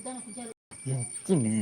ಎಂಚಿನೆ?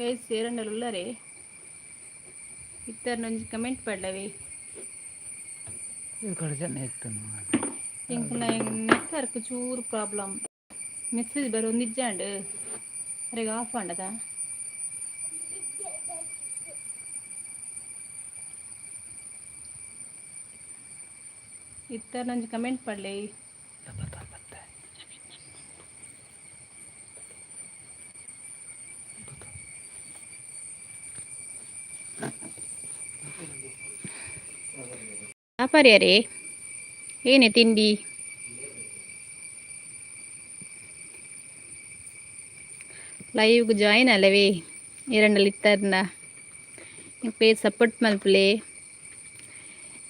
Guys, ಏರಂಡಲ್ ಉಲ್ಲರೆ? ಇತ್ತರ್ನೊಂಜಿ comment ಪಾಡ್ಲವೆ. ಜನ ಇತ್ತು. ಎಂಕಲ್ನ network ಚೂರು ಪ್ರಾಬ್ಲಮ್. ಮೆಸೇಜ್ ಬರೊಂದಿಜ್ಜಾಂಡ್. ಅರೆಗ್ ಆಫ್ ಆಂಡದ. ಇತ್ತರ್ನೊಂಜಿ ಕಮೆಂಟ್ ಪಾಡ್ಲೆ. ಬತ್ತೆ. ವ್ಯಾಪಾರಿಯರೇ, ಏನೇ ತಿಂಡಿ? ಲೈವ್ಗೆ ಜಾಯಿನ್ ಅಲ್ಲವೇ ಎರಡಲ್ಲಿ ಇತ್ತಾರ್ನ. ಇಂಕ್ಲೆ ಸಪೋರ್ಟ್ ಮಲ್ಪುಲೆ.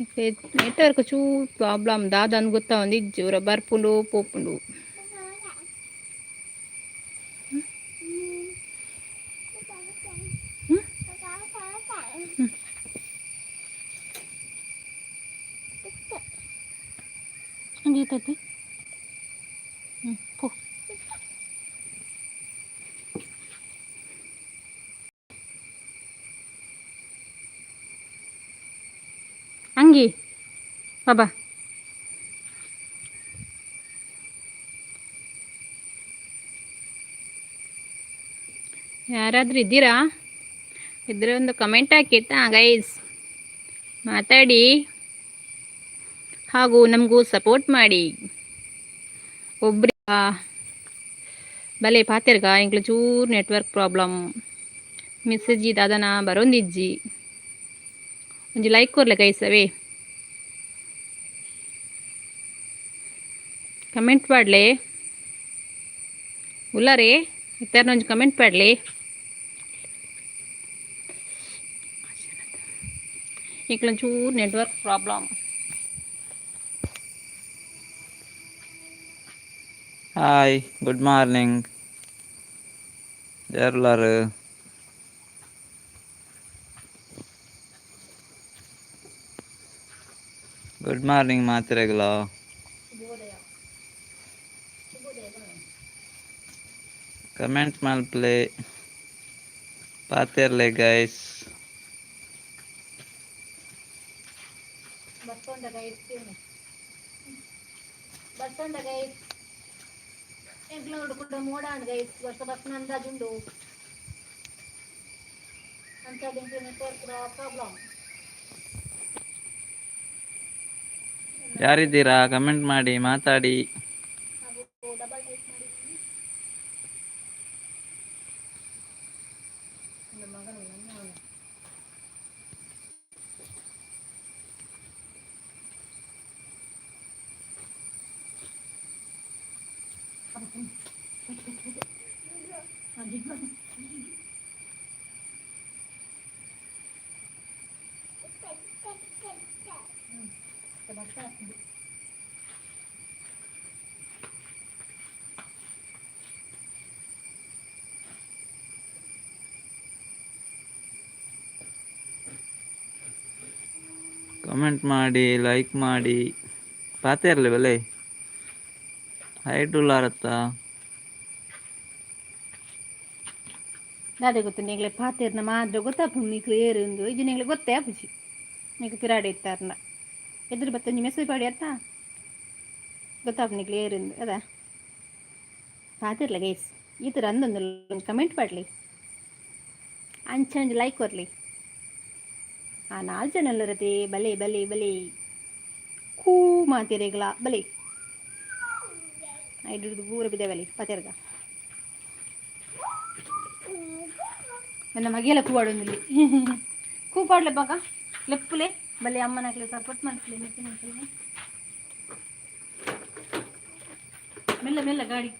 ಇಂಕ್ಲೆ ನೆಟ್ವರ್ಕ್ ಚೂರು ಪ್ರಾಬ್ಲಮ್. ದಾದ ಅಂದ್ ಗೊತ್ತಾವೊಂದು ಇಜ್ಜಿ. ಒರ ಬರ್ಪುಂಡು, ಪೋಪುಂಡು. ಹ್ಮ್ ಹ್ಮ್. ಹಂಗೆ ಹ್ಞೂ ಪೋ. ಅಂಗಿ ಬಾಬಾ. ಯಾರಾದರೂ ಇದ್ದೀರಾ? ಇದ್ರೆ ಒಂದು ಕಮೆಂಟ್ ಹಾಕಿತ್ತಾ ಗೈಸ್. ಮಾತಾಡಿ ಹಾಗೂ ನಮಗೂ ಸಪೋರ್ಟ್ ಮಾಡಿ. ಒಬ್ರಿ ಬಲೆ ಪಾತೆರ್ಗ. ಎಂಕ್ಲ ಚೂರು ನೆಟ್ವರ್ಕ್ ಪ್ರಾಬ್ಲಮ್. ಮೆಸೇಜ್ ದಾದನ ಬರೊಂದಿಜ್ಜಿ. ಒಂಜಿ ಲೈಕ್ ಕೊರ್ಲೆ ಗೈಸ್. ಅವೇ ಕಮೆಂಟ್ ಪಾಡ್ಲೆ. ಉಲ್ಲರೆ ಇತ್ತಾರ? ಒಂಜಿ ಕಮೆಂಟ್ ಪಾಡ್ಲೆ. ಎಂಕ್ಲ ಚೂರು network problem. Hi, good morning. ಯಾರುಲ್ಲಾರು? ಗುಡ್ ಮಾರ್ನಿಂಗ್ ಮಾತ್ರೆಗಳ. ಕಮೆಂಟ್ ಮಲ್ಪಲೆ, ಪಾತೆರ್ಲೆ ಗೈಸ್. ಬರ್ತೊಂಡ ಗೈಸ್, ಬರ್ತೊಂಡ ಗೈಸ್. ಎಂಕ್ಲ ಕೂಡ ಮೋಡ ಆಂಡ್ ಗೈಸ್. ವರ್ಷ ಬರ್ಪುನ ಅಂದಾಜುಂಡು. ಅಂಚಾದ್ ಎಂಕ್ಲೆ ನೆಟ್ವರ್ಕ್ ಪ್ರಾಬ್ಲಮ್. ಯಾರಿದ್ದೀರಾ? ಕಮೆಂಟ್ ಮಾಡಿ, ಮಾತಾಡಿ. ಹಾಗೂ ಡಬಲ್ ಟೈಪ್ ಮಾಡಿ. ನನ್ನ ಮಗನು ನನ್ನ ಅವನು. ಕಮೆಂಟ್ ಮಾಡಿ, ಲೈಕ್ ಮಾಡಿ, ಪಾತೆರ್ಲೆ ಬಲೆ. ಹೈಟ್ ಉಲ್ಲಾರತ್ತ. ದಾದೆ ಗೊತ್ತು ನಿಂಗ್ಲೆ? ಪಾತೆರ್ನ ಮಾತ್ರ ಗೊತ್ತಾಪುಂಡು ನಿಕ್ಲು ಏರು ಉಂದು. ಇಜ್ಜಿ ನಿಂಗ್ಲೆ ಗೊತ್ತೇ ಆಪುಜಿ. ನಿಕ್ ಪಿರಾಡೆ ಇತ್ತಾರ್ನ ಎದುರು ಬತ್ತೊಂಜಿ ಮೆಸೇಜ್ ಪಾಡಿ ಅತ್ತ, ಗೊತ್ತಾಪು ನಿಕ್ಲು ಏರುಂದು ಅದ. ಪಾತೆರ್ಲ ಗೈಸ್. ಈ ಥರ ಅಂದೊಂದು ಕಮೆಂಟ್ ಪಾಡ್ಲಿ. ಅಂಚ ಒಂಜಿ ಲೈಕ್ ಕೊರ್ಲಿ. ಆ ನಾಲ್ ಜನ ಉಲ್ಲರತೆ. ಬಲೆ ಬಲೆ ಬಲೆ, ಕೂ ಮಾತೆರೆಗ್ಲ ಬಲೆ. ಐಡುದು ಪೂರ ಬಿದೆ. ಬಲೆ ಪತೆರ್ಗ. ನನ್ನ ಮಗೆಲ ಕೂವಾಡೊಂದಿಲ್ಲಿ. ಕೂಪಾಡ್ಲೆ ಬಾಗ ಲೆಪ್ಪುಲೆ. ಬಲೆ, ಅಮ್ಮನಕ್ಲೆ ಸಪೋರ್ಟ್ ಮಲ್ಪಲೆ. ಮೆತ್ತೆ ಮಲ್ಪಲೆ. ಮೆಲ್ಲ ಮೆಲ್ಲ ಗಾಡಿ.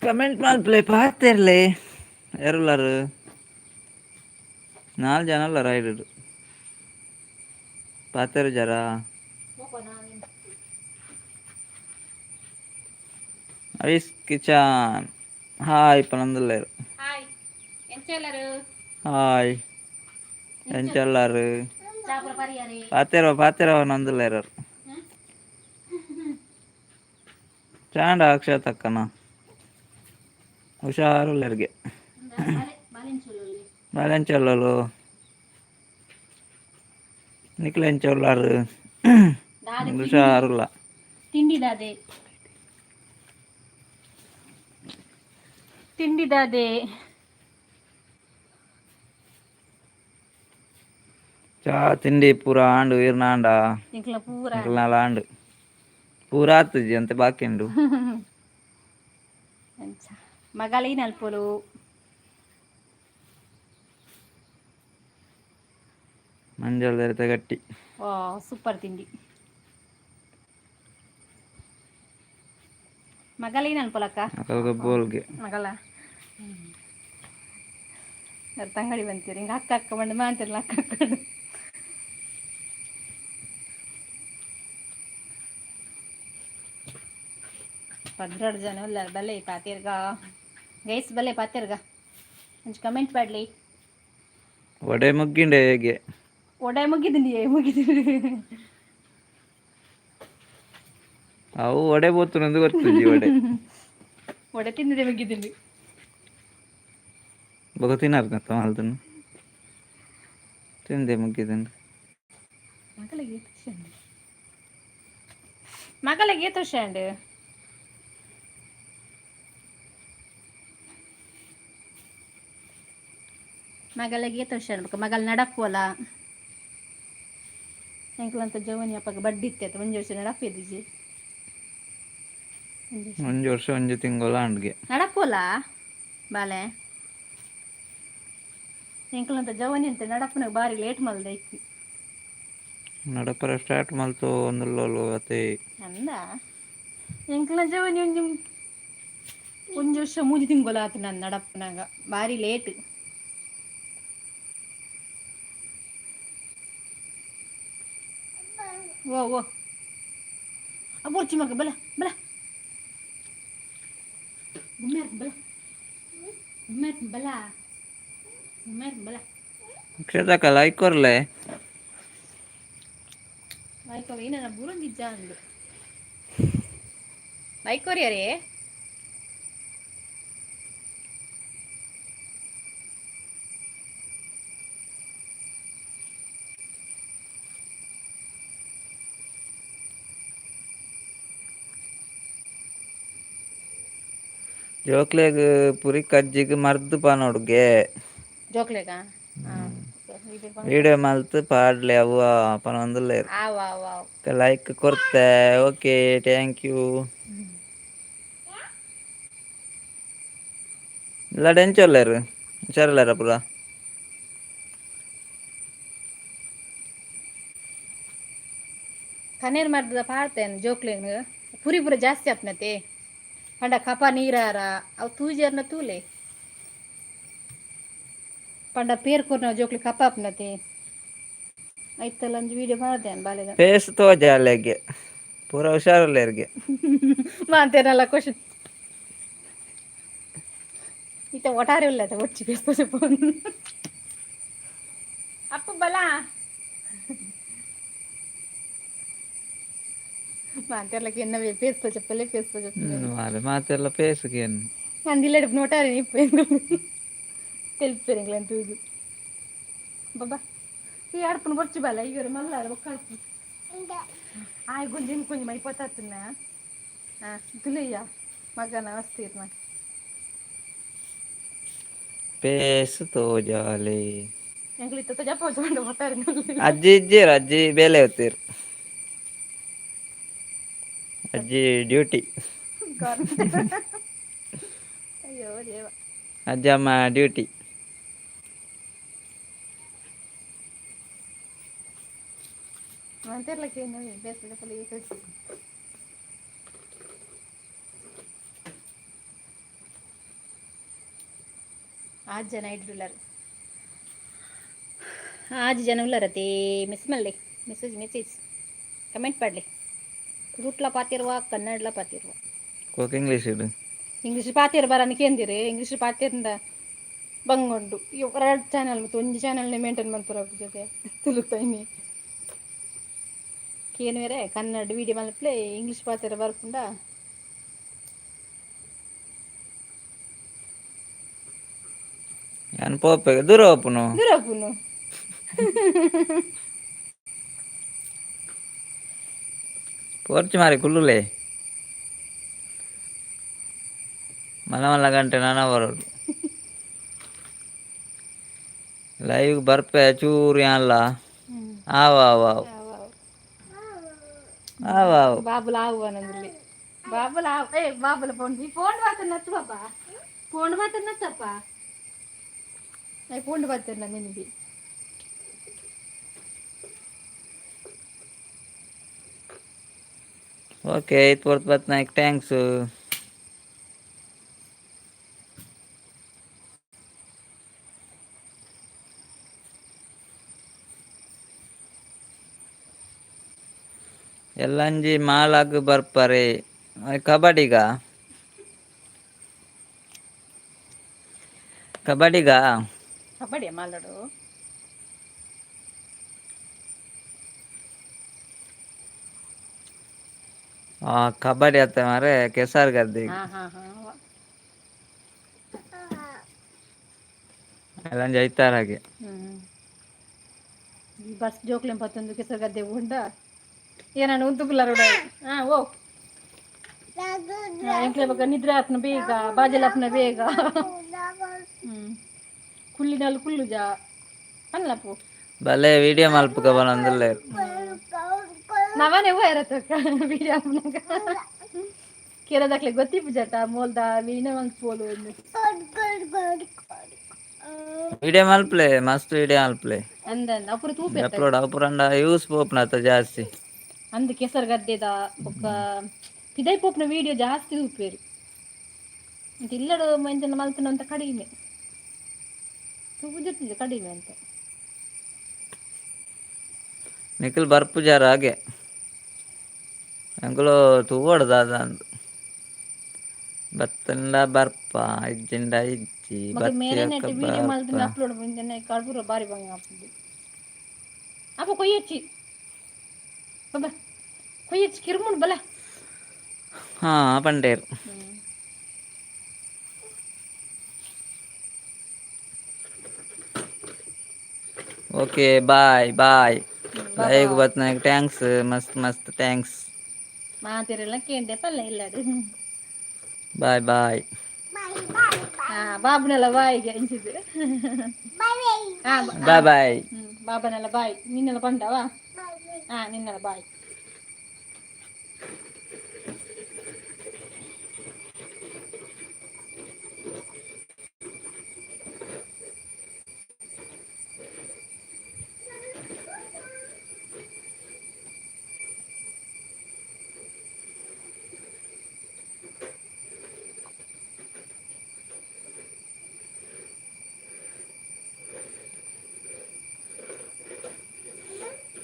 ಕಮೆಂಟ್ ಮಲ್ಪಲೆ, ಪಾತೆರ್ಲೆ. ಏರುಲ್ಲಾರು? ನಾಲ್ ಜನ ಉಲ್ಲಾರ ಐಡು. ಪಾತೆರು ಜರ. ಅವಿಸ್ ಕಿಚಾನ್ ಹಾಯ್ ಪನೊಂದುಲ್ಲೆರ್. ಹಾಯ್, ಎಂಚ ಉಲ್ಲಾರು? ಹಾಯ್, ಎಂಚ ಉಲ್ಲಾರು? ಚಾಪುರ ಪರಿಯಾರೆ. ಪಾತೆರ ಪಾತೆರ ಪನೊಂದುಲ್ಲೆರ್. ಚಾಂಡ ಅಕ್ಷತಕ್ಕನ ಹುಷಾರುಲ್ಲೆರ್ಗೆ. ಬಾಲೆ, ಎಂಚ ಉಲ್ಲೋಲು? ನಿಕ್ಲ್ ಎಂಚ ಉಲ್ಲಾರು? ಹುಷಾರುಲ್ಲ. ತಿಂಡಿ ದಾದೆ? ತಿಂಡಿ ದಾದೆ? ಚಾ ತಿಂಡಿ ಪೂರ ಆಂಡು, ಈರ್ನ ಆಂಡ? ಎಂಕ್ಲ ಪೂರ. ನಿಕ್ಲ್ನಾಲ ಆಂಡು. ಪೂರ ಆತುಜಿ, ಅಂತೆ ಬಾಕಿ ಉಂಡು. ಅಂಚ ಮಗಲೇ ನಲ್ಪೊಲು. ಮಂಜಲ್ ಗಟ್ಟಿ. ವಾ, ಸೂಪರ್ ತಿಂಡಿ. ಮಗಲೇ ನಲ್ಪೊಲಕ್ಕ. ಅಕಲ್ಗ ಬೋಲ್ಗೆ. ಮಗಲ ತಂಗಡಿ ಬಂತೀರಿ. ಹಿಂಗೆ ಅಕ್ಕ ಅಕ್ಕ ಬಂದು ಮಾಂತಿರಲ್ಲ, ಅಕ್ಕ ಅಕ್ಕ. 12 ಜನ ಉಲ್ಲಾರ. ಬಲೆ ಪಾತೆರ್ಗ ಗೈಸ್, ಬಲೆ ಪಾತೆರ್ಗ. ಒಂಚು ಕಮೆಂಟ್ ಮಾಡಲಿ. ವಡೆ ಮುಗ್ಗಿಂಡೆ ಹೇಗೆ? ಒಡೆ ಮುಗಿದ್ದೀನಿ, ಮುಗಿದ್ದೀನಿ. ಅವು ವಡೆ ಬೋತುನಂದು ಗೊತ್ತುಜಿ ವಡೆ. ಒಡೆ ತಿಂದಿದೆ, ಮುಗಿದ್ದೀನಿ. ಬೊಕ ತಿನ್ನರ್ನತ್ತ ಮಲ್ತನು ತಿಂದೆ, ಮುಗ್ಗಿದಂಡು. ಮಗಳಿಗೆ ಏತ್ ವರ್ಷ? ಮಗಳಿಗೆ ಏತ್ ವರ್ಷ ಉಂಡು? ಮಗಳಿಗೆ ಏತ್ ವರ್ಷ ಅನ್ಬೇಕು? ಮಗಲ್ ನಡಪ್ಪುವಲ್ಲ. ಎಂಕ್ಲಂತ ಜವನಿ ಅಪ್ಪಗ ಬಡ್ಡಿ ಇತ್ತು. ಒಂಜಿ ವರ್ಷ ನಡಪ್ಪಿದ್ದಿಜಿ. ಒಂಜಿ ವರ್ಷ ಒಂಜಿ ತಿಂಗಳ ಅಂಡ್ಗೆ. ನಡಪ್ಪುವಲ್ಲ ಬಾಲೆ. ಎಂಕ್ಲಂತ ಜವನಿ ಅಂತ ನಡಪ್ಪನಾಗ ಬಾರಿ ಲೇಟ್ ಮಲ್ದ ಇಕ್ಕಿ. ನಡಪರ ಸ್ಟಾರ್ಟ್ ಮಲ್ತು ಒಂದುಲ್ಲೋಲು ಅತೆ. ಅಂದ, ಎಂಕ್ಲ ಜವನಿ ಒಂಜಿ ಒಂಜಿ ವರ್ಷ ಮೂಜಿ ತಿಂಗಳು ಆತು ನಾನು ನಡಪ್ಪನಾಗ. ಬಾರಿ ಲೇಟ್. ಓ ಓ, ಅಬೋರ್ಚಿ ಮಗ. ಬಲ ಬಲ, ಗುಮ್ಮೇರ್ ಬಲ, ಗುಮ್ಮೇರ್ ಬಲ, ಗುಮ್ಮೇರ್ ಬಲ. ಅಕ್ಷತಕ್ಕ, ಲೈಕ್ ಕೊರ್ಲೆ. ಲೈಕ್ ಏನ ಬುರುಂದಿಜ್ಜ ಅಂದು. ಲೈಕ್ ಕೊರಿಯರೇ. ಜೋಕ್ಲೆಗ್ ಪುರಿ ಕಜ್ಜಿಗ್ ಮರ್ದ್ ಪನೊಡುಗೆ. ಜೋಕ್ಲೆಗ. ವಿಡಿಯೋ ಮಲ್ತ್ ಪಾಡ್ಲೆ ಅವ್ವ ಪನೊಂದುಲ್ಲೆರ್. ಆವ್ ಆವ್ ಆವ್. ಲೈಕ್ ಕೊರ್ತೆ, ಓಕೆ, thank you. ಇಲ್ಲಡೆ ಎಂಚ ಉಲ್ಲೆರ್, ಹುಷಾರುಲ್ಲೆರ ಪೂರ? ಕನೇರ್ ಮರ್ದದ ಪಾಡ್ತೇನೆ ಜೋಕ್ಲೆಗ್, ಪುರಿ ಪೂರ ಜಾಸ್ತಿ ಆಪ್ನತೆ ಪಂಡ ಕಪ ನೀರಾರ ಅವು ತೂಜರ್ನ ತೂಲೆ. ಪಂಡ ಪೇರ್ ಕೊರ್ನ ಜೋಕ್ಲೆ ಕಪ ಆಪ್ನತೆ. ಐತಲ್ಲ ಒಂಜಿ ವಿಡಿಯೋ ಮಾಡ್ದೇನೆ ಬಾಲೆದ. ಫೇಸ್ ತೋಜಾಲೆಗೆ, ಪೂರ ಹುಷಾರುಲ್ಲೆರ್ಗೆ. ಮಾತೇನಲ್ಲ ಕ್ವಶನ್ ಇತ್ತ ಒಟಾರೆ ಇಲ್ಲ ಒಚ್ಚಿ ಫೇಸ್ ಫೋನ್ ಅಪ್ಪ ಬಲ ಮಾತೆರ್ಲಕ್ಕೆ ಎನ್ನ ಫೇಸ್ చెప్పలే, ಫೇಸ್ చెప్పలే. ಮಾರೆ ಮಾತೆಲ್ಲ ಫೇಸ್ಗೆ. ಅಂದಿಲ್ಲ ನೋಟಾರೆ తెలిపిపోయారు ಅಂತ ತೂದು ಬಾಬಾ. ಈ ಅಡ್ಪನ ಬೊರ್ಚು ಬಲ್ಲ ಇವರು ಮಲ್ಲಾರ ಒಕ್ಕ ಅಡ್ಪು ಆಯ್ కొంచెం కొంచెం అయిపోతున్నా తులయ్య ಮಗನ ವಸ್ತಿ. ಫೇಸ್ ತೋಜಾಲೆ. ಎಂಕ್ಲು ಇತ್ತ ಜಪ್ಪ ಬರ್ತಾರೆ. ಅಜ್ಜಿ ಇಜ್ಜೀರ್, ಅಜ್ಜಿ ಬೇಲೆ ಹೋಗ್ತೀರ್, ಅಜ್ಜಿ ಡ್ಯೂಟಿ. ಅಯ್ಯೋ ದೇವ. ಅಜ್ಜಮ್ಮ ಡ್ಯೂಟಿ. ಅಂತಿರ್ಲಕ್ಕೆ ಏನು ಬೇಸಿಗೆ. ಆರು ಜನ ಇಡ್ರುಲ್ಲರು, ಆರು ಜನ ಉಲ್ಲರತೆ. ಮಿಸ್ ಮಲ್ಲೆ message message comment ಪಾಡ್ಲೆ. ತುಳುಟ್ಲ ಪಾತಿರುವ, ಕನ್ನಡಲ ಪಾತಿರುವ. ಕೋಕ್ ಇಂಗ್ಲೀಷ್ ಇಡು. ಇಂಗ್ಲೀಷ್ ಪಾತಿರ ಬರನ್ ಕೇಂದಿರಿ. ಇಂಗ್ಲೀಷ್ ಪಾತಿರಂದ ಬಂಗುಂಡು. ಎರಡು ಚಾನಲ್ ಮತ್ತು ಒಂಜಿ ಚಾನಲ್ನೇ ಮೇಂಟೈನ್ ಮಲ್ಪುರ ಜೊತೆ ತುಳುತೈನಿ ಕೇನುವೆರೆ. ಕನ್ನಡ ವೀಡಿಯೋ ಮಲ್ಪಲೆ, ಇಂಗ್ಲೀಷ್ ಪಾತೆರ ಬರ್ಪುಂಡ. ಯಾನ್ ಪೋಪೆ, ದೂರ ಓಪುನು. ದೂರ ಪುನು. ಪೋರ್ಚು ಮಾರಿ ಕುಲ್ಲುಲೆ. ಮಲ್ಲ ಮಲ್ಲ ಗಂಟೆ ನಾನ ಬರೋಡು ಲೈವ್ ಬರ್ಪೆ ಚೂರು ಯಾನ್ಲ. ಆವ್ ಆವ್ ಆವ್. ಆವ್ ಆವ್. ಬಾಬುಲ ಆವು ಅನ್ನಂದ್ರಲ್ಲಿ ಬಾಬುಲ ಆವು. ಏ ಬಾಬುಲ ಫೋನ್, ಈ ಫೋನ್ ಮಾತ್ರ ನತ್ತು ಬಾಬಾ, ಫೋನ್ ಮಾತ್ರ ನತ್ತಪ್ಪ. ಫೋನ್ ಬರ್ತಾರೆ ನಿನಗೆ. ಓಕೆ, ಇತ್ತು ಬರ್ತ ಬತ್ ನಾಯ್ಕ್ thanks. ಎಲ್ಲಂಜಿ ಮಾಲಾಗ್ ಬರ್ಪರೆ ಕಬಡ್ಡಿಗ, ಕಬಡ್ಡಿಗ. ಕಬಡ್ಡಿ ಮಾಲಾಡು. ಆ ಕಬಡ್ಡಿ ಅತ್ತ ಮಾರೆ, ಕೆಸರು ಗದ್ದೆ. ಹಾ ಹಾ ಹಾ. ಎಲ್ಲಂಜಿ ಐತಾರ ಹಾಗೆ. ಹ್ಮ್, ಈ ಬಸ್ ಜೋಕ್ಲೆಂ ಪತ್ತೊಂದು ಕೆಸರು ಗದ್ದೆ ಉಂಡ ಏನನ್ನು ಉಂತುಕುಲಾರ. ಹಾ ಓ ಎಂಕ್ಲೆ ಬೊಕ ನಿದ್ರೆ ಆತ್ನ ಬೇಗ, ಬಾಜಲ್ ಆತ್ನ ಬೇಗ. ಕುಲ್ಲಿನಲ್ಲಿ ಕುಲ್ಲುಜ ಅಲ್ಲಪ್ಪು. ಬಲೆ ವಿಡಿಯೋ ಮಲ್ಪುಕ ಬನೊಂದುಲ್ಲೆರ್. ನವನೆ ಹೋಯರತಕ್ಕ ವಿಡಿಯೋ ಆಪುನಗ ಕೇರದಕ್ಲೆ ಗೊತ್ತಿಪ್ಪುಜಟ ಮೋಲ್ದ ವೀಣೆ ಮಲ್ತ್ ಪೋಲು ಒಂದು. ವಿಡಿಯೋ ಮಲ್ಪಲೆ, ಮಸ್ತ್ ವಿಡಿಯೋ ಮಲ್ಪಲೆ. ಅಂದ ಅಪುರ ತೂಪೆ. ಅಪ್ಲೋಡ್ ಅಪುರಂಡ ಯೂಸ್ ಪೋಪುನತ ಜಾಸ್ತಿ. ಅಂದ್ ಕೆಸರು ಗದ್ದೆದ ಬೊಕ್ಕ ಪಿದೈ ಪೋಪುನ ವಿಡಿಯೋ ಜಾಸ್ತಿ ತೂಪೆರ್. ಇಲ್ಲಡು ಮಂಚನ ಮಲ್ತುನ ಅಂತ ಕಡಿಮೆ ತೂಪುಜಿರ್ತದೆ, ಕಡಿಮೆ ಅಂತ. ನಿಖಿಲ್ ಬರ್ಪುಜಾರ ಹಾಗೆ, ಎಂಕುಲು ತೂವೊಡು ದಾದ ಅಂದ್. ಬತ್ತಂಡ ಬರ್ಪ, ಇಜ್ಜಿಂಡ ಇಜ್ಜಿ. ಬೊಕ ಮೇರೆ ಬತ್ತಿ ನೆಟ್ ಬೊಕ್ಕ ವಿಡಿಯೋ ಬರ್ಪ. ಮಲ್ತುನ ಅಪ್ಲೋಡ್ ಮಂಜನೆ ಕಡ್ಪುರ ಬಾರಿ ಬಂಗ ಆಪುಂಡು. ಅಪ್ಪ ಕೊಯ್ಯಚ್ಚಿ ಬಾಬಾ, ಕೊಯ್ಯಚ್ಚಿ ಕಿರ್ಮುಂಡು ಬಲ. ಹಾ ಪಂಡೇರ್. Okay, bye bye. ಲೈವ್ ಬತ್ನಾಗ thanks, ಮಸ್ತ್ ಮಸ್ತ್ thanks. ಮಾತೆರೆಲ್ಲ ಕೇಂಡೆ ಪಲ್ಲ ಇಲ್ಲಡು. Bye bye. ಹಾ, ಬಾಬುನೆಲ್ಲ ಬಾಯಿಗೆ ಹಂಚಿದ್ದು. ಹಾ. Bye bye. ಬಾಬನೆಲ್ಲ ಬಾಯ್, ನಿನ್ನೆಲ್ಲ ಬಂದವಾ? ಹಾ, ನಿನ್ನೆಲ್ಲ ಬಾಯ್.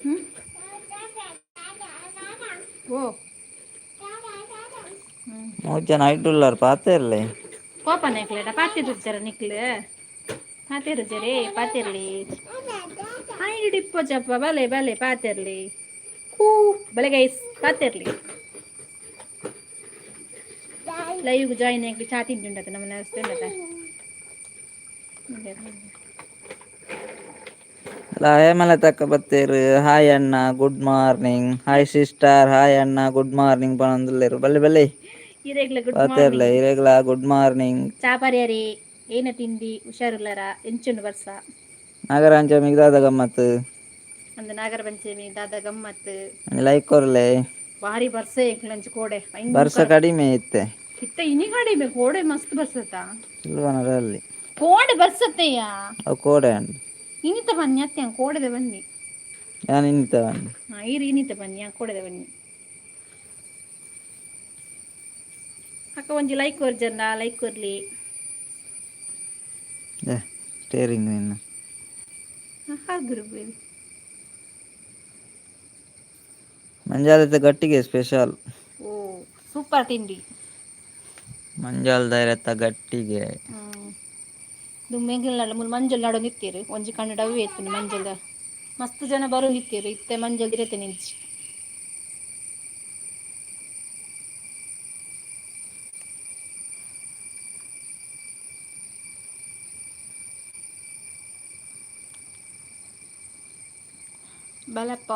ಹ್ಮ್. ಓ ಹ್ಮ್. ಮೂರು ಜನ ಐಟುಲ್ಲಾರ್ ಪಾತೆ ಇರಲಿ. ಕೋಪ ನೆಕ್ಲೆಟ ಪಾತಿರು ಜರ ನಿಕ್ಲು, ಪಾತಿರು ಜರೇ ಪಾತಿರ್ಲಿ. ಹಾಯ್ ಡಿಪ್ಪೋ ಚಪ್ಪ, ಬಲೆ ಬಲೆ ಪಾತಿರ್ಲಿ. ಕೂ ಬಲೆ ಗೈಸ್, ಪಾತಿರ್ಲಿ. ಲೈವ್ ಜಾಯಿನ್ ಆಗಿ ಚಾ ತಿಂದುಂಡತ ನಮ್ಮ ನರ್ಸ್ತುಂಡತ. ಅಲ್ಲ, ಹೇಮಲ ತಕ್ಕ ಬತ್ತೇರು. ಹಾಯ್ ಅಣ್ಣ, good morning. Hi sister. Hi ಅಣ್ಣ, ಗುಡ್ ಮಾರ್ನಿಂಗ್ ಪನೊಂದುಲ್ಲೆರ್. ಬಲ್ಲೆ ಬಲ್ಲೆ. ಇರೇಗ್ಲ ಗುಡ್. ಪಾತೆರ್ಲೆ, ಇರೆಗ್ಲ ಗುಡ್ ಮಾರ್ನಿಂಗ್. ಚಾ ಪರ್ಯಾರಿ, ಏನ ತಿಂಡಿ? ಹುಷಾರುಲ್ಲರ? ಎಂಚುಂಡು ಬರ್ಸ? ನಾಗರಾಂಚಮಿಗ್ ದಾದ ಗಮ್ಮತ್ತು? ಅಂದ್ ನಾಗರ ಪಂಚಮಿ ದಾದ ಗಮ್ಮತ್? ಲೈಕ್ ಕೊರ್ಲೆ. ಭಾರಿ ಬರ್ಸ ಎಂಕ್ಲಂಚಿ ಕೋಡೆ. ಬರ್ಸ ಕಡಿಮೆ ಇತ್ತೆ. ಇತ್ತ ಇನಿ ಕಡಿಮೆ, ಕೋಡೆ ಮಸ್ತ್ ಬರ್ಸತ್ತ. ಸಿಲ್ವನರಲ್ಲಿ. ಕೋಡೆ ಬರ್ಸತ್ತೆಯ. ಅವು ಕೋಡೆ ಅಂಡ್. ಇನ್ನಿತ ಬನ್ನಿ ಅತ್ತೆ, ಕೋಡೆದ ಬನ್ನಿ. ಯಾನ್ ಇನ್ನಿತ ಬನ್ನಿ. ಹಾ, ಇರಿ, ಇನ್ನಿತ ಬನ್ನಿ, ಕೋಡೆದ ಬನ್ನಿ. ಅಕ್ಕ, ಒಂಜಿ ಲೈಕ್ ಕೊರ್ಜನ್ನ, ಲೈಕ್ ಕೊರ್ಲಿ. ಸ್ಟೇರಿಂಗ್ ನಿನ್ನ. ಹಾಗುರು ಬೇಬಿ. ಮಂಜಾಲದ ಗಟ್ಟಿಗೆ ಸ್ಪೆಷಲ್. ಓ, ಸೂಪರ್ ತಿಂಡಿ. ಮಂಜಾಲದ ಇರತ್ತ ಗಟ್ಟಿಗೆ. ಹ್ಮ್, ದುಮ್ಮೆಂಗಿಲ್ ನಡ ಮುಲ್ ಮಂಜಲ್ ನಡೊಂದಿತ್ತೀರು. ಒಂಜಿ ಕಣ್ಣು ಡವ್ವೆ ಇತ್ತು ಮಂಜಲ್ದ. ಮಸ್ತ್ ಜನ ಬರೋಂದಿತ್ತೀರು, ಇತ್ತೆ ಮಂಜಲ್ ಇರತ್ತೆ ನಿಂಚಿ. ಬಲಪ್ಪ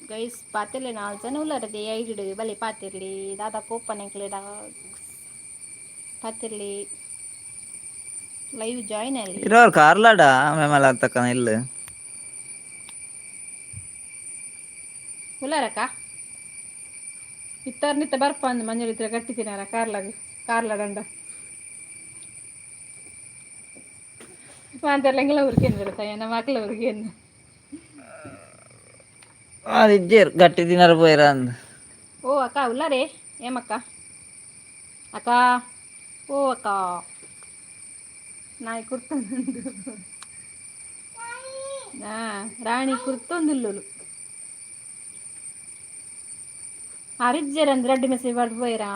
ಗೈಸ್, ಪಾತಿರ್ಲಿ. ನಾಲ್ಕು ಜನ ಉಲ್ಲರದೆ ಐಡಿಡು. ಬಲೆ ಪಾತಿರ್ಲಿ. ದಾದಾ ಕೋಪ ನೆಕ್ಲೆಡ? ಪಾತಿರ್ಲಿ, ಲೈವ್ ಜಾಯಿನ್ ಅಲ್ಲಿ. ಇರೋರು ಕಾರ್ಲಾಡ ಮೇಮಲ ತಕ್ಕನ ಇಲ್ಲ. ಉಲ್ಲಾರಕ್ಕ ಇತ್ತಾರ ನಿತ್ತ ಬರ್ಪ ಅಂದ್ ಮಂಜಲ್ ಇತ್ರ ಕಟ್ಟಿದ್ದೀನಾರ ಕಾರ್ಲಾಗ ಕಾರ್ಲಾಡಂಡ ಮಾಂತೆಲ್ಲ ಎಂಗ್ಲ ಊರಿಗೆ ಬರುತ್ತಾ, ನಮ್ಮ ಮಕ್ಕಳ ಊರಿಗೆ. ಅದು ಇಜ್ಜೇರ್ ಗಟ್ಟಿ ದಿನರ ಪೋಯಿರ ಅಂದ್. ಓ ಅಕ್ಕ, ಉಲ್ಲಾರೆ ಏಮಕ್ಕ? ಅಕ್ಕ, ಓ ಅಕ್ಕ, ನಾಯಿ ಕುರ್ತೊಂದುಂಡು. ಹಾ, ರಾಣಿ ಕುರ್ತೊಂದುಲ್ಲುಲು. ಅರಿಜ್ಜರ್ ಅಂದ್ ರಡ್ಡ್ ಮೆಸೇಜ್ ಪಾಡ್ದ್ ಪೋಯೆರಾ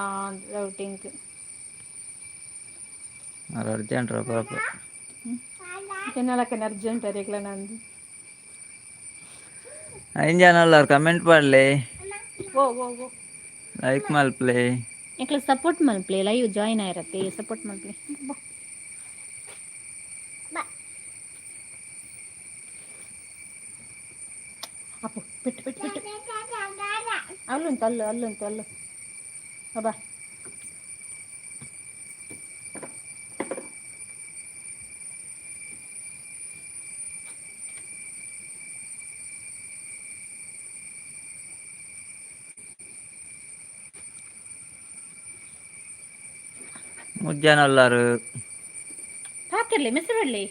ರೌಟಿಂಗ್. ಅರ್ ಅರ್ಜೆಂಟ್ ಪಾಪ. ಕೆನ್ನಲಕ್ಕನ ಅರ್ಜೆಂಟ್ ಅರೆಗ್ಲ ನಂದು. ಐನ್ ಜನ ಉಲ್ಲರ್, ಕಮೆಂಟ್ ಪಾಡ್ಲೆ. ಓ ಓ ಓ. ಲೈಕ್ ಮಲ್ಪ್ಲೆ. ಎಂಕ್ಲ ಸಪೋರ್ಟ್ ಮಲ್ಪ್ಲೆ. ಲೈವ್ ಜಾಯಿನ್ ಆಯಿರತ್ತೆ ಸಪೋರ್ಟ್ ಮಲ್ಪ್ಲೆ. ಅಪ್ಪು, ಪೆಟ್ಟು ಪೆಟ್ಟು ಪೆಟ್ಟು. ಅಲ್ಲುಂಟು, ಅಲ್ಲು ಅಲ್ಲುಂಟು, ಅಲ್ಲು ಬಾ. ಮೂಜ್ ಜನ ಉಲ್ಲರ್. ಪಾತಿರ್ಲಿ, ಮೆಸರು ಬಿಡ್ಲಿ.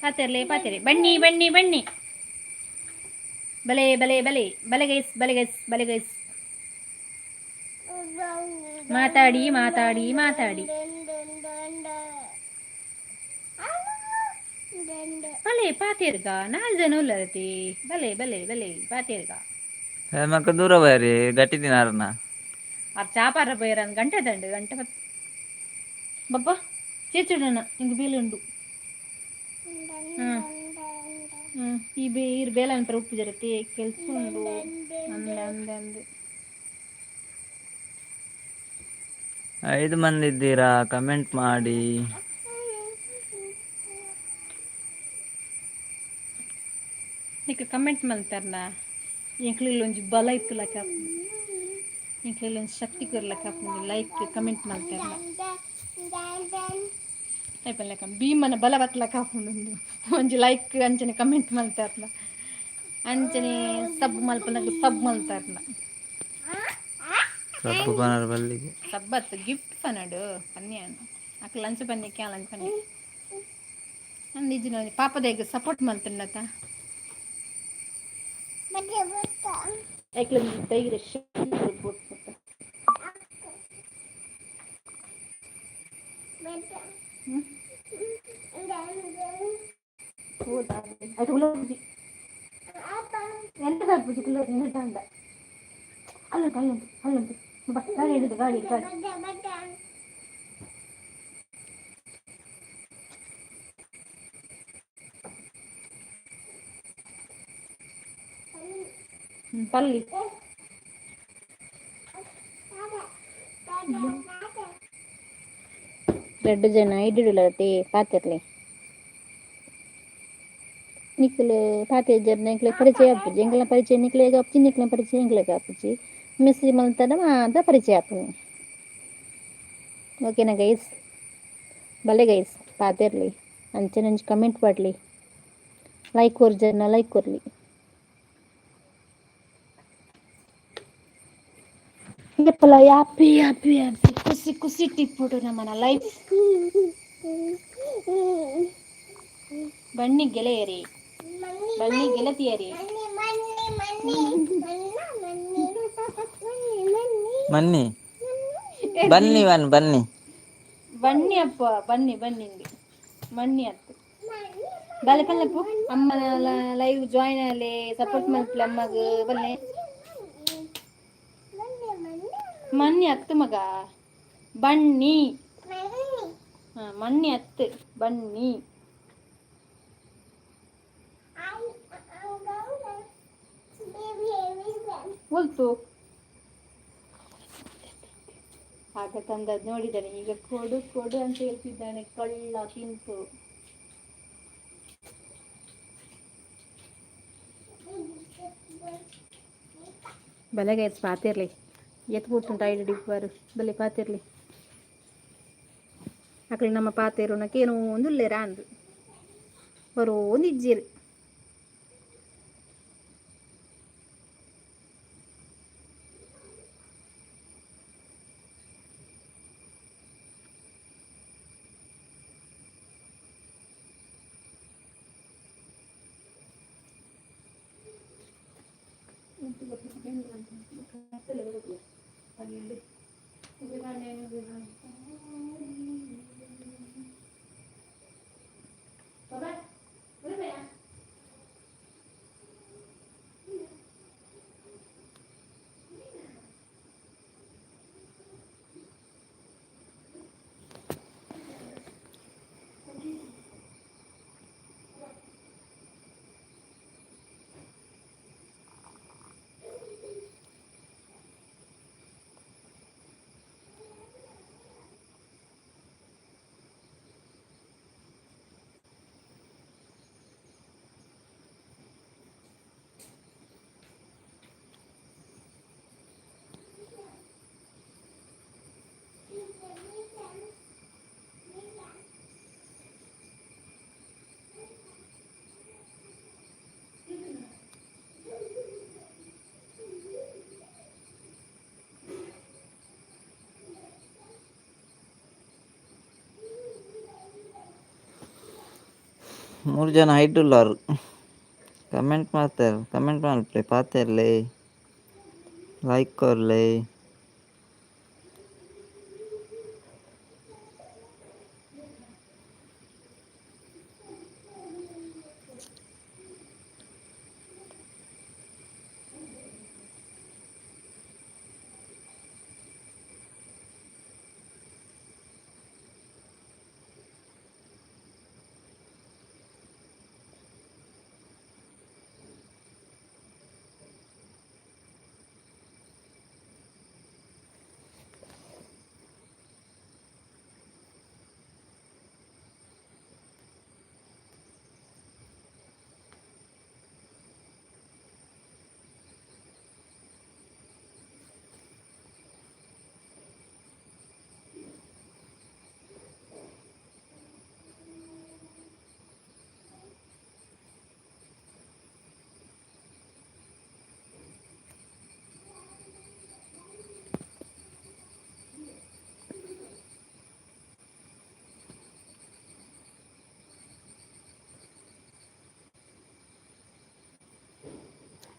ಪಾತಿರ್ಲಿ, ಪಾತಿರ್ಲಿ. ಬನ್ನಿ ಬನ್ನಿ ಬನ್ನಿ. ಬಲೆ ಬಲೆ ಬಲೆ ಬಲೆ ಗೈಸ್, ಬಲೆ ಗೈಸ್, ಬಲೆ ಗೈಸ್. ಮಾತಾಡಿ ಮಾತಾಡಿ ಮಾತಾಡಿ. ಬಲೆ ಪಾತಿರ್ಗ, ನಾಲ್ ಜನ ಉಲ್ಲರತಿ. ಬಲೆ ಬಲೆ ಬಲೆ ಪಾತಿರ್ಗ. ಮಕ್ಕ ದೂರ ಬೈರಿ ಗಟ್ಟಿ ದಿನಾರನ. ಅವ್ರು ಚಾಪಾರ ಪೋಯರ ಗಂಟೆ ದಂಡು ಗಂಟೆ ಬತ್ ಬಬ್ಬ ಚೇಚುಡಣ ಇಂಗ್ ಬೇಲೆ ಉಂಡು. ಹ್ಮ್ ಹ್ಮ್ ಈ ಬೇ ಇರ್ ಬೇಲೆ ಅನ್ಪರ ಉಪ್ಪು ಜರತಿ ಕೆಲ್ಸ ಉಂಡು ಅಂದೆ ಅಂದೆ ಅಂದೆ. ಐದು ಮಂದಿ ಇದ್ದೀರಾ, ಕಮೆಂಟ್ ಮಾಡಿ. నీకు ಕಮೆಂಟ್ ಮಲ್ತಾರನ. ಎಂಕ್ಲಿಲ್ ಒಂಜಿ ಬಲ ಇತ್ತು ಲಕ, ಎಂಕ್ಲಿಲ್ ಒಂಜಿ ಶಕ್ತಿ ಕೊರ್ಲಕ್ಕ ಲೈಕ್ ಕಮೆಂಟ್ ಮಲ್ತಾರನ. ಐಪಲ್ಲೆಕ ಭೀಮನ ಬಲ ಬತ್ಲಕ ಹಾಕೊಂಡು ಒಂಜಿ ಲೈಕ್ ಅಂಚನೆ ಕಮೆಂಟ್ ಮಲ್ತಾರ್ನ, ಅಂಚನೆ ಸಬ್ ಮಲ್ಪನಗ ಸಬ್ ಮಲ್ತಾರ್ನ. ಸಬ್ಬು ಬನರ್ ಬಲ್ಲಿಗೆ. ಸಬ್ಬತ್ತು ಗಿಫ್ಟ್ ಪನಡು ಪನ್ಯಾನ್ ಅಕ್ ಲಂಚ್ ಪನ್ನಿಕ್ಕೆ ಲಂಚ್ ಪನ್ನಿ ನಿಜ ಪಾಪದೇಗ ಸಪೋರ್ಟ್ ಮಲ್ತುಂಡತ. ಐಕ್ಲ ಧೈರ್ಯ ಶಕ್ತಿ ಕೊಡ್ಪುತ್ತ. ಹೌದಾ? ಅದು ಉಲೋಜಿ ಎಂತ ಪೂಜೆ ಕುಲ್ಲ ಅಂದ ಅಲ್ಲಂತ ಅಲ್ಲಂತ ಅಲ್ಲಂತ ಬಾ, ಗಾಡಿ ಹಿಡಿದು ಗಾಡಿ ಗಾಡಿ. ಪಲ್ಲಿ. ರಡ್ಡು ಜನ ಇಡ್ಡುಲತೆ ಪಾತಿರ್ಲಿ. ನಿಕ್ಲು ಪಾತೆರ್ಜರ್, ಎಂಕ್ಲೆ ಪರಿಚಯ ಆಪುಜಿ. ಎಂಕ್ಲೆನ ಪರಿಚಯ ನಿಕ್ಲೆಗ್ ಆಪುಜಿ, ನಿಕ್ಲೆನ ಪರಿಚಯ ಎಂಕ್ಲೆಗ್ ಆಪುಜಿ. ಮೆಸೇಜ್ ಮಲ್ತಡ ಮಾತ ಪರಿಚಯ ಆಪುನಿ. ಓಕೆನಾ ಗೈಸ್? ಬಲೆ ಗೈಸ್, ಪಾತೆರ್ಲಿ. ಅಂಚನೆ ಒಂಜಿ ಕಮೆಂಟ್ ಪಾಡ್ಲಿ. ಲೈಕ್ ಕೊರ್ಜರ್ನ ಲೈಕ್ ಕೊರ್ಲಿ. ಯಪ್ಪಲ ಹ್ಯಾಪಿ ಹ್ಯಾಪಿ ಹ್ಯಾಪಿ, ಖುಷಿ ಖುಷಿ ಟಿಪ್ಪುಡು ನಮ್ಮನ ಲೈಫ್. ಬನ್ನಿ ಗೆಳೆಯರಿ, ಬನ್ನಿ ಗೆಳತಿಯರಿ. ಬನ್ನಿ ಬನ್ನಿ ಬನ್ನಿ ಬನ್ನಿ. ಬನ್ನಿ ಅಪ್ಪ, ಬನ್ನಿ ಬನ್ನಿ ಹಿಂಗೆ ಮಣ್ಣಿ ಅತ್ತು ಬಲೆ ಪಲ್ಲಪ್ಪು. ಅಮ್ಮನ ಲೈವ್ ಜಾಯಿನ್ ಅಲ್ಲಿ ಸಪೋರ್ಟ್ ಮಲ್ಪಲೆ ಅಮ್ಮಗ್. ಬಲ್ಲೆ ಮಣ್ಣಿ ಹತ್ತು ಮಗ, ಬನ್ನಿ. ಹಾ, ಮಣ್ಣಿ ಹತ್ತು ಬನ್ನಿ. ಉಲ್ತು ಆಗ ತಂದದ್ದು ನೋಡಿದ್ದಾನೆ, ಈಗ ಕೊಡು ಕೊಡು ಅಂತ ಹೇಳ್ತಿದ್ದಾನೆ. ಕಳ್ಳ ತಿಂತು. ಬಲೆಗೆ ಪಾತಿರ್ಲಿ, ಎತ್ ಪುಟ್ಟುಂಟ ಐಡಿ ಬಾರು. ಬಲೆ ಪಾತಿರ್ಲಿ. ಅಕಲು ನಮ್ಮ ಪಾತೆರುನಕೇನೋ ಒಂದುಲ್ಲೇರ ಅಂದು ಬರೋ ಒಂದು ಇಜ್ಜಿರು. ಮೂರು ಜನ ಹೈಟ್ ಉಳ್ಳಾರು. ಕಮೆಂಟ್ ಮಾಡ್ತಾರೆ, ಕಮೆಂಟ್ ಮಲ್ಪಲೆ, ಪಾತೆರ್ಲೆ, ಲೈಕ್ ಕೊರ್ಲೆ.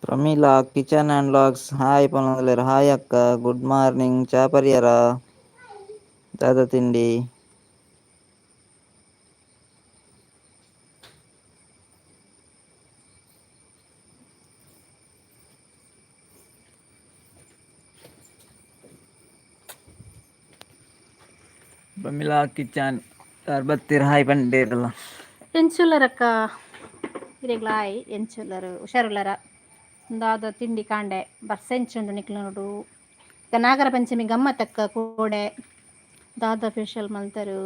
Pramila kitchen and vlogs hi ಪನೊಂದುಲ್ಲೆರ್. ಹಾಯ್ ಅಕ್ಕ, ಗುಡ್ ಮಾರ್ನಿಂಗ್. ಚಾ ಪರಿಯರ? ದಾದ ತಿಂಡಿ? ಪ್ರಮೀಳಾ ಕಿಚನ್ ಬತ್ತೀರ್ ಹಾಯ್ ಪಂಡೇರಲ್ಲ. ಎಂಚುಲ್ಲರಕ್ಕ? ಇರೆಗ್ಲಾಯ್ ಎಂಚುಲ್ಲರು? ಹುಷಾರುಲ್ಲರ? ದಾದ ತಿಂಡಿ ಕಾಂಡೆ? ಬರ್ಸ ಎಂಚುಂಡು ನಿಕ್ಲು ನೋಡು? ನಾಗರ ಪಂಚಮಿ ಗಮ್ಮತ್ತಕ್ಕ ಕೋಡೆ. ದಾದ ಫೇಶಿಯಲ್ ಮಲ್ತರು?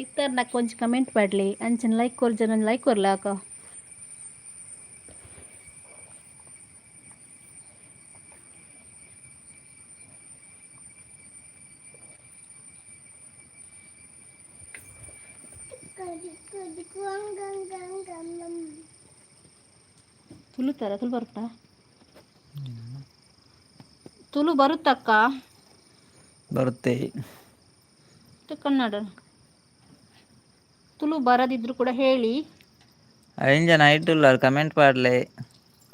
ಇತ್ತರ್ నాకు కొంచెం ಕಮೆಂಟ್ ಪಡ್ಲಿ. ಅಂಚಿನ ಲೈಕ್ ಕೊರ್ ಜನ ಲೈಕ್ ಕೊರ್ಲಾಕ. ತುಳು ತರ ತುಳು ಬರುತ್ತಾ? ತುಳು ಬರುತ್ತಕ್ಕ? ಬರುತ್ತೆ. ಕನ್ನಡ ತುಳು ಬರದಿದ್ರು ಕೂಡ ಹೇಳಿ. ಐನ್ ಜನ ಐಟುಲ್ಲಾರ್, ಕಮೆಂಟ್ ಪಾಡ್ಲೆ,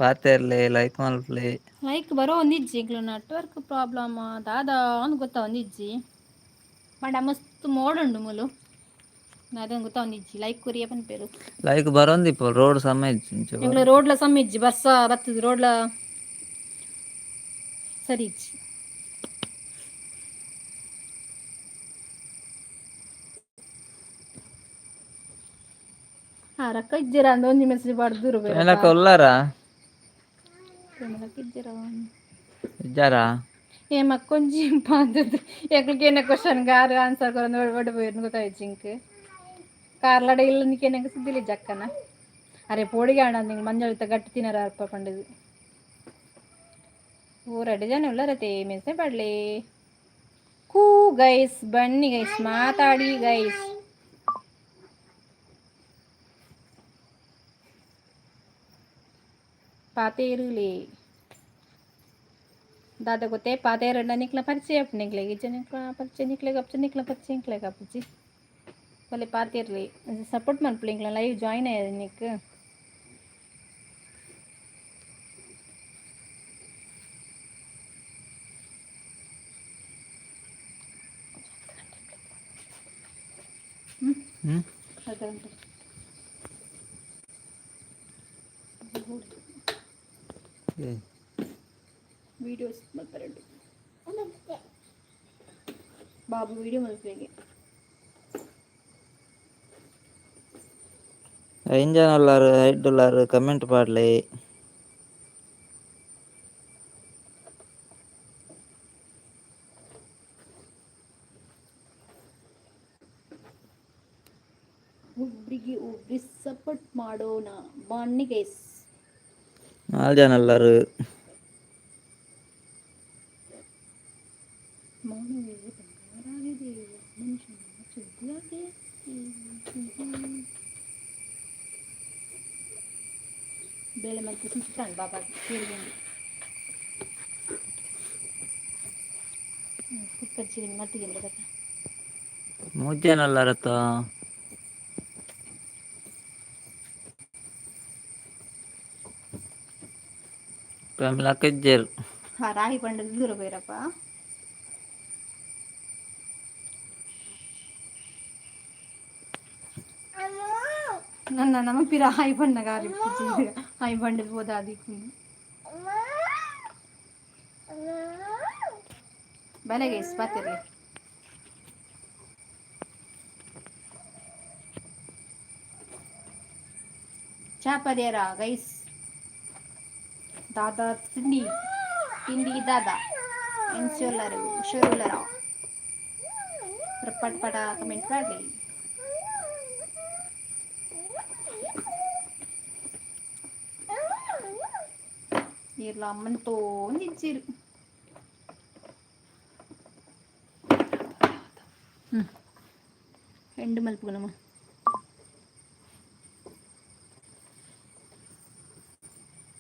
ಪಾತೆರ್ಲೆ, ಲೈಕ್ ಮಲ್ಪಲೆ. ಲೈಕ್ ಬರೋ ಒಂದಿಜ್ಜಿ. ಎಂಕ್ಲ ನೆಟ್ವರ್ಕ್ ಪ್ರಾಬ್ಲಮ್ ದಾದಾ ಅಂದ್ ಗೊತ್ತಾ ಒಂದಿಜ್ಜಿ. ಪಂಡ ಮಸ್ತ್ ಮೋಡುಂಡು ಮೂಲು, ಅದಂಗೆ ಗೊತ್ತಾ ಒಂದಿಜ್ಜಿ. ಲೈಕ್ ಕೊರಿಯ ಪನ್ಪೇರು. ಲೈಕ್ ಬರೋಂದಿಪ್ಪ, ರೋಡ್ ಸಮ ಇಜ್ಜಿ. ಎಂಕ್ಲ ರೋಡ್ಲ ಸಮ ಇಜ್ಜಿ. ಬರ್ಸ ಬತ್ತದ, ರೋಡ್ಲ ಸರಿ ಇಜ್ಜಿ. ಹಾ, ರೊಕ್ಕ ಇಜ್ಜಿರ ಅಂದ ಒಂಜಿ ಮೆಸೇಜ್ ಪಾಡ್ದು. ಪ್ರಮೀಳಕ್ಕ ಉಲ್ಲಾರಾ? ಇಜ್ಜಿರ? ಇಜ್ಜಾರಾ? ಏ ಮಕ್ಕೊಂಜಿ ಪಾಂದದ್ದು ಎಕ್ಲಿಗೆ ಏನೇ ಕ್ವಶನ್ ಗಾರು ಆನ್ಸರ್ ಕೊರೊಂದು ಒಡೆ ಪೋಯಿರ್ನು ಗೊತ್ತಾಯ್ತು. ಇಂಕ್ ಕಾರ್ಲಡ ಇಲ್ಲ ನಿಕೇನಂಗೆ ಸುದ್ದಿಲ್ಲ ಜಕ್ಕನ. ಅರೆ ಪೋಡಿಗೆ ಆಂಡ ನಿಂಗೆ ಮಂಜಳಿತ ಗಟ್ಟಿ ತಿನ್ನರ ಅರ್ಪ ಪಂಡದು. ಊರಡ್ಡು ಜನ ಉಲ್ಲರತೆ. ಮೆಸೇಜ್ ಪಡ್ಲಿ ಕೂ ಗೈಸ್. ಬನ್ನಿ ಗೈಸ್, ಮಾತಾಡಿ ಗೈಸ್. ಪಾತೇರುಲಿ ದಾದ ಗೊತ್ತೇ? ಪಾತೇರಂಡ ನಿಕ್ಲ ಪರಿಚಯ ಅಪ್ಪು ನಿಕ್ಲೆಗ್ ಇಜ್ಜ? ನಿಕ್ಲ ಪರಿಚಯ ನಿಕ್ಲೆಗ್ ಅಪ್ಪು, ನಿಕ್ಲ ಪರಿಚಯ ಎಂಕ್ಲೆಗ್ ಅಪ್ಪುಜಿ. ಬಲೆ ಪಾತೆರ್ಲಿ, ಸಪೋರ್ಟ್ ಮನ್ಪುಲೆ. ಎಂಕ್ಲ ಲೈವ್ ಜಾಯ್ನ್ ಆಯ್ ನಿಕ್. ಹ್ಮ್. ಅರ್ಧ ಗಂಟೆ. ಏ. ವೀಡಿಯೋಸ್ ಮಲ್ಪರೆಂಡು ಬಾಬು, ವೀಡಿಯೋ ಮಲ್ಪುವೆಗೆ. ಐನ್ ಜನ ಉಲ್ಲಾರ್, ಐಟ್ ಉಲ್ಲಾರ್, ಕಮೆಂಟ್ ಪಾಡ್ಲೆ. ಒಬ್ರಿಗೆ ಒಬ್ರಿ ಸಪೋರ್ಟ್ ಮಾಡೋಣ ಬನ್ನಿ ಗೈಸ್. ನಾಲ್ ಜನ ಉಲ್ಲಾರ್. ಮೌನವೇ ಬಂಗಾರಾಗಿದೆ, ಮನುಷ್ಯನ ಸುದ್ದಿಯಾಗಿದೆ. ಬೇಳೆ ಮತ್ತೆ ಸುಸ್ತಾಂಡ್ ಬಾಬಾ ಕೇಳಿಕೊಂಡು ಕುಕ್ಕರ್ ಚಿಕನ್ ಮತ್ತಿಗೆ ಗೊತ್ತಾ? ಮೂಜಿ ಜನ ಉಲ್ಲಾರತ್ತ. ಪ್ರಮೀಳಕ್ಕ ಇಜ್ಜೆರ್. ಹಾ, ರಾಗಿ ಪಂಡದ ದೂರ ಬೈರಪ್ಪ. ನನ್ನ ನಮ್ಮ ಪಿರ ಹಾಯ್ ಬಣ್ಣಗಾರಿ ಹಾಯ್ ಬಂಡದ ಹೋದ ಅದಕ್ಕೆ ಬೆಲೆಗೆ ಬಾತಿರ್ಲಿ. ಚಾ ಪರಿಯರ ಗೈಸ್? ದಾದಾ ತಿಂಡಿ? ತಿಂಡಿ ದಾದಾ? ಎಂಚುಲ್ಲರು? ಹುಷಾರುಲ್ಲರ? ಪಟ್ ಪಟ ಕಮೆಂಟ್ ಮಾಡಲಿ. ಈರ್ಲ ಅಮ್ಮನ ತೋಂದಿಜ್ಜಿರು. ಹ್ಞೂ, ಎಂಡು ಮಲ್ಪುಗನಮ್ಮ.